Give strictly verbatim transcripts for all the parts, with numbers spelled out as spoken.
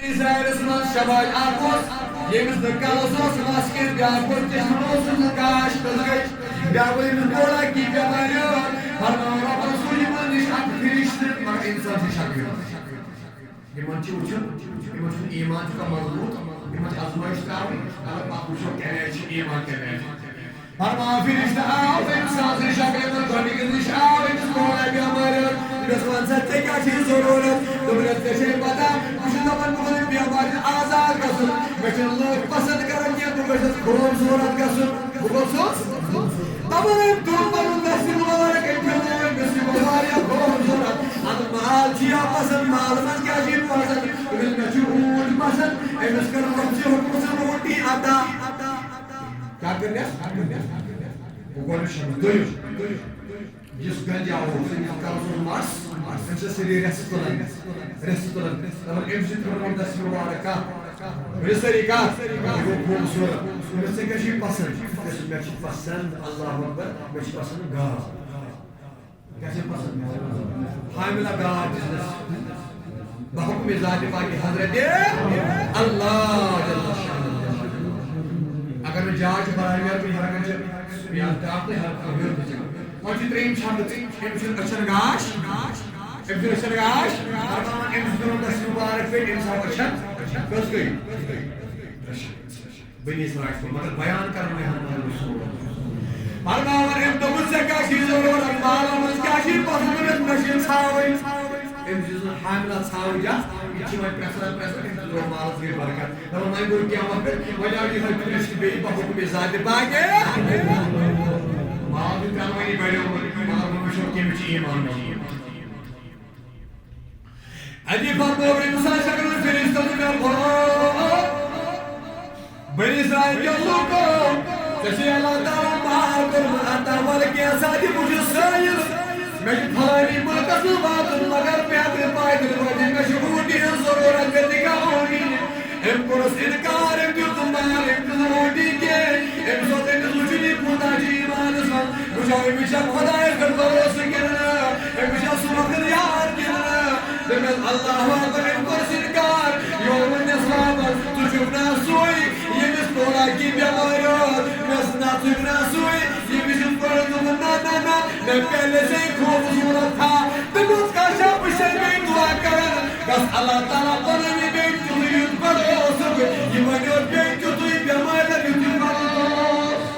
اسرائیلس منٛز شباش اکھ اوس، ییٚمِس نہٕ کلس اوس مس کینٛہہ، بیٛاکھ اوس چشمہٕ اوسُس نہٕ گاش کٔژ گٔے، بیٛاکھ اوس ییٚمِس بوڑا کی بٮ۪مارِ ٲس۔ فرماوان رۄبن سوٗز یِمن نِش اکھ فرشتہٕ، مگر انسان سٕنٛز شکلہِ منٛز۔ یِمن چھُ وٕچھُن، یِمن چھُنہٕ ایمان چھُ کانٛہہ مضبوٗط، یِمن چھِ آزمٲیش ترٛاوٕنۍ، اگر پتہٕ وٕچھو کمہِ آیہِ چھِ ایمان، کمہِ آیہِ چھِ۔ فرمان فرشتہٕ آو أمۍ سٕنٛزِ شکلہِ منٛز گۄڈٕنِکِس نِش آو أمِس کوڑا بٮ۪مارِ۔ دوٚپنَس، "وَن سا، ژےٚ کیٛاہ چھے ضروٗرت؟" دوٚپنَس، "ژےٚ چھے پَتہ، بہٕ چھُس دَپان، بہٕ گوٚژھُس بٮ۪مارِ آزاد گژھُن۔ مےٚ چھِنہٕ لوٗکھ پسنٛد کران کینٛہہ، بہٕ گژھُس خوٗبصوٗرت گژھُن۔ بہٕ گوٚژھُس۔" دَپان أمۍ تُل پَنُن دَستہِ مُبارک، أمۍ پھِرنوو أمِس یہِ گوٚو واریاہ خوٗبصوٗرت۔ اَدٕ مال چھُ یا پسنٛد، مال منٛز کیٛاہ چھُے پسنٛد؟ دوٚپنَس، "مےٚ چھُ اوٗنٹ پسنٛد۔" أمِس کٔر رۄب سٕنٛدِ حُکمہٕ سۭتۍ اوٗنٹی عطا۔ کیٛاہ کٔرنس؟ بہٕ گۄڈٕ وٕچھان، دوٚیِم، یُس گنجا اوس، أمِس کَلَس اوس مَس، أمِس ٲس سٲری رٮ۪سہٕ تُلان، رٮ۪سہٕ تُلان۔ دَپان، أمۍ سٕنٛدِ خٲطرٕ ووٚن دَسہِ مُبارک کَتھ، ؤنِو سٲری کَتھ، یہِ گوٚو خوٗبصوٗرت۔ أمِس ژےٚ کیٛاہ چھُے پَسنٛد؟ دوٚپمَس، مےٚ چھِ پَسنٛد، اللہ اکبر، مےٚ چھِ پَسنٛد گاو۔ کیٛاہ چھِ پَسنٛد؟ حاملہ گاو دِژنَس۔ بحکم ذات پاک حضرت اللہ جل شانہ۔ اگر نہٕ جاے چھِ برابر، یہِ ہٮ۪کان چھِ یا ٹاپ تہٕ ہٮ۪کان ہیوٚر تہِ چھِ۔ وۄنۍ چھِ ترٛیٚیِم چھَکھ، أمِس چھُنہٕ أچھَن گاش، أمِس چھُنہٕ أچھَن گاش، فرماوان أمِس چھُ دِوان دَسہِ مُبارک پٮ۪ٹھ، أمِس ہاو أچھَن، أچھَن کٔژ گٔے؟ بنی اسرائیل چھُ، مگر بیان کرن محمد رسول۔ فرماوان أمۍ دوٚپُن، "ژےٚ کیٛاہ چھُے ضروٗرت؟ مالَس منٛز کیٛاہ چھُے پسنٛد؟" دوٚپُن، "مےٚ چھِ یِم ژھاوٕج۔" أمۍ دِژ نہٕ حاملہ ژھاوٕج اَتھ، یہِ چھِ وۄنۍ پرٛٮ۪تھ ساتہٕ، پرٛٮ۪تھ ساتہٕ، أمۍ دِژ مالَس گٔے برکت۔ دَپان، وۄنۍ گوٚو کینٛہہ وقت، وۄنۍ آو یِہوٚے فرشتہٕ بیٚیہِ بحکم ذاتِ پاکہِ۔ مال دیُت تَنہٕ وۄنۍ بڑیومُت، مگر وۄنۍ وٕچھو کٔمِس چھُ ایمان۔ اَتی فرموو أمۍ سٕنٛدِ شکلہِ فرشتو تہٕ مےٚ فرموو، بنی اسرائیل کیو لوٗکو، ژےٚ چھُے اللہ تعالیٰ مال کوٚرمُت عطا، وَلہٕ کینٛژھا دِ، بہٕ چھُس سٲیِل، مےٚ چھُ فلٲنی مُلکَس منٛز واتُن، مگر مےٚ ہٮ۪کہٕ نہٕ پایدٔلۍ وٲتِتھ، مےٚ چھُ اوٗنٹی ہٕنٛز ضروٗرت، مےٚ دِ کانٛہہ اوٗنٹی۔ أمۍ کوٚرُس اِنکار، أمۍ دیُت نہٕ مال، أمۍ دیُت نہٕ اوٗنٹی کینٛہہ، أمِس اوس أمِس وٕچھُن یہِ کوٗتاہ چھُ ایٖمانَس منٛز، وٕچھو أمِس چھا خۄدایَس پٮ۪ٹھ بھروسہٕ کِنہٕ نہٕ، أمِس چھا سُہ وقت یاد کِنہٕ نہٕ۔ دوٚپمَس، اللہ اکبر، أمۍ کوٚر اِنکار۔ یہِ ووٚن مےٚ صحابَس، "ژٕ چھُکھ نا سُے، ییٚمِس کوڑا کی بٮ۪مٲرۍ ٲس؟" مےٚ ووٚنُس، "نہ، ژٕ چھُکھ نا سُے، ییٚمِس یِم پٲٹھۍ دوٚپُن، نہ، نہ، نہ، مےٚ پہلے سے خوبصورت تھا۔" دوٚپمَس، "کانٛہہ چھا بہٕ چھَس بیٚیہِ دُعا کران، گژھ اللہ تعالیٰ بنٲوِن بیٚیہِ تیُتھُے یُتھ گۄڈٕ اوسُکھ، یہِ بَنیو بیٚیہِ تیُتھُے بٮ۪مارِ لَگہِ یُتھُے گۄڈٕ اوس۔"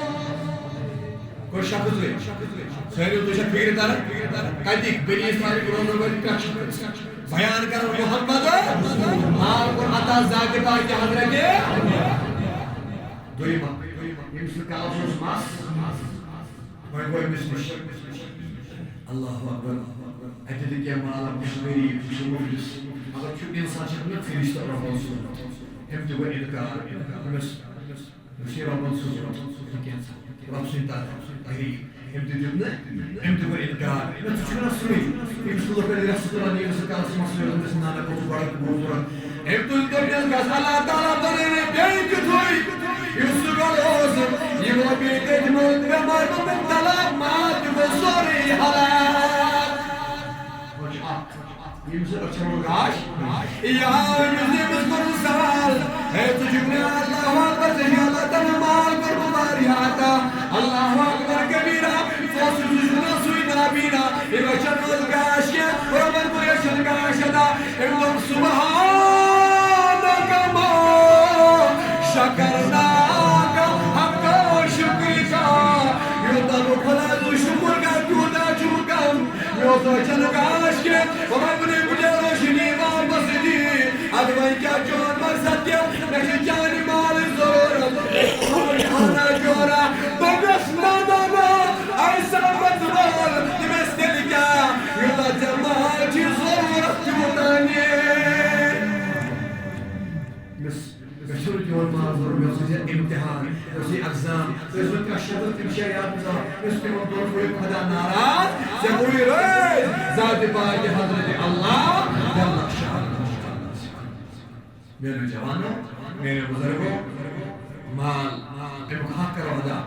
کوٚر شخص گٔے۔ سٲنِو تُہۍ چھا فِکرِ تران؟ کَتِکۍ؟ بنی اسرائیل روزن وٲلۍ پٮ۪ٹھ چھِ بیان کران محمد۔ مال کوٚر عطا ذاتِ پاکہِ حضرت۔ دوٚیِم اکھ، ییٚمِس نہٕ کَلَس اوس مَس، وۄنۍ گوٚو أمِس نِش۔ اللہ اکبر۔ اَتہِ تہِ کینٛہہ مال، بہٕ چھُس غریٖب، بہٕ چھُس مُفلِس۔ مگر چھُ اِنسان چھُ نہٕ فرشتہٕ رۄبَن سُنٛد۔ أمۍ تہِ گوٚو اِنکار۔ أمِس یُس یہِ رۄبَن سُنٛد چھُ، سُہ کینٛژھا رۄب سٕنٛدِ طرفہٕ تحریٖف۔ أمۍ تہِ دیُت نہٕ، أمۍ تہِ کوٚر اِنکار۔ نہ، ژٕ چھُکھ نہ سُے، ییٚمِس لُکَن رٮ۪سہٕ تُلان، ییٚمِس کَلَس مَس نیران، تٔمِس نانا گوٚو بَڑٕ خوٗبصوٗرت۔ أمۍ تُلۍ تٔمِس گژھ اللہ تعالیٰ بَنٲوِن بیٚیہِ تیُتھُے، یُس سُہ گۄڈٕ اوس۔ یہِ گوٚو بیٚیہِ تٔتھۍ منٛز بٮ۪مارِ منٛز مُبتلا، مال تہِ گوٚو سورُے ہلاک۔ وۄنۍ چھُ اَکھ ییٚمِس أچھَن ہُنٛد گاش۔ یا ییٚمِس، ییٚمِس کوٚرُن سوال، ہے، ژٕ چھُکھ مےٚ اللہ اکبر، ژےٚ چھُے اللہ تعالیٰ مال کوٚرمُت واریاہ عطا۔ اللہ اکبر کبیرہ، ژٕ اوسُکھ، ژٕ چھُکھ نہ سُے نابینا، ییٚمِس أچھَن ہُنٛد گاش کینٛہہ، رۄبَن کوٚر أچھَن گاش عطا۔ أمۍ دوٚپ، سبحانک ما شکرناک حق شکرک، یوٗتاہ بہٕ خۄداے سُنٛد شُکُر کرٕ، تیوٗتاہ چھُم کم۔ مےٚ اوس أچھَن گاش کینٛہہ، بہٕ وَنہٕ بہٕ دِمہٕ تۄہہِ روشنی واپس دِتھ۔ اَدٕ وۄنۍ کیٛاہ چون مقصد کیٛاہ؟ مےٚ چھِ چانہِ مالٕچ ضروٗرت۔ وَنہٕ ہنا جورا، دوٚپمَس، نہ، نہ، نہ، ایسا مت بول۔ دوٚپمَس، تیٚلہِ کیٛاہ؟ یوٗتاہ ژےٚ مال چھِ ضروٗرت، تیوٗتاہ نیر۔ مےٚ چھُنہٕ چون مال ضروٗرت، مےٚ اوس یہِ امتحان، مےٚ اوس یہِ exam، مےٚ اوس یہِ کانٛہہ شخص تِم شےٚ یاد پٮ۪وان، مےٚ اوس تِمن کوٚرمُت خۄدا ناراض، ژےٚ گوٚوُے رٲضۍ ذاتِ پاکہِ حضرت اللہ جل شانہ۔ میٛانیو جوانو، میٛانیو بُزرگو، مال، اَمیُک حق کرو ادا۔